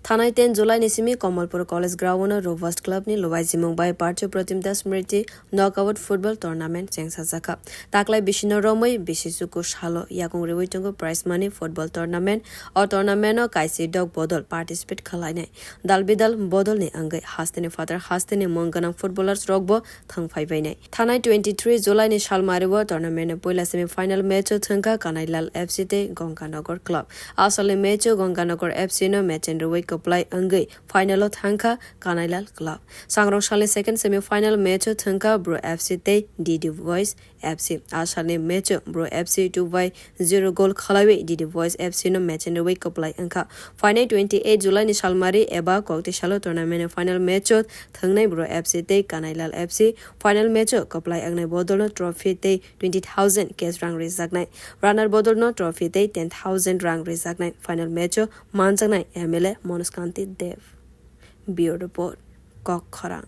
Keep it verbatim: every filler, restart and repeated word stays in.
Thanai ten July ni simi Kamalpur College Ground o Robust Club ni lubaijimung bai Parcho Pratimta Smriti Knockout Football Tournament chengsajakha. Taklai bisino romwi bisi chuku salo yakung riwi tongo prize money football tournament. O tournament o kaisi dok bodol participate khwlainai. Dal bidal bodol ni wngwi hasteni phatar hasteni mung gwnang footballers rok bo thang phai bainai. Thanai twenty three July ni salmari o tournament ni puila semi final match o thwngkha Kanailal F C tei Ganganagar Club. A salni match o Ganganagar F C no match ni rwi kwplai wngwi final o thangkha Kanailal Club. Sangrong salni second semi final match o thwngkha Bru F C tei D D Boys F C. A salni match o Bru F C two by zero goal khwlaiwi D D Boys F C no match ni rwi kwplai wngkha. Phainai twenty eight July ni salmari eba kokti salo tournament ni final match o thwngnai Bru F C tei Kanailal F C. Final match o kwplai wngnai bodol no trophy tei twenty thousand cash rang rijaknai. Runner bodol no trophy tei ten thousand rang rijaknai. Final match o manjaknai M L A Manoj Kanti Dev. Bureau Report, Kok Khorang.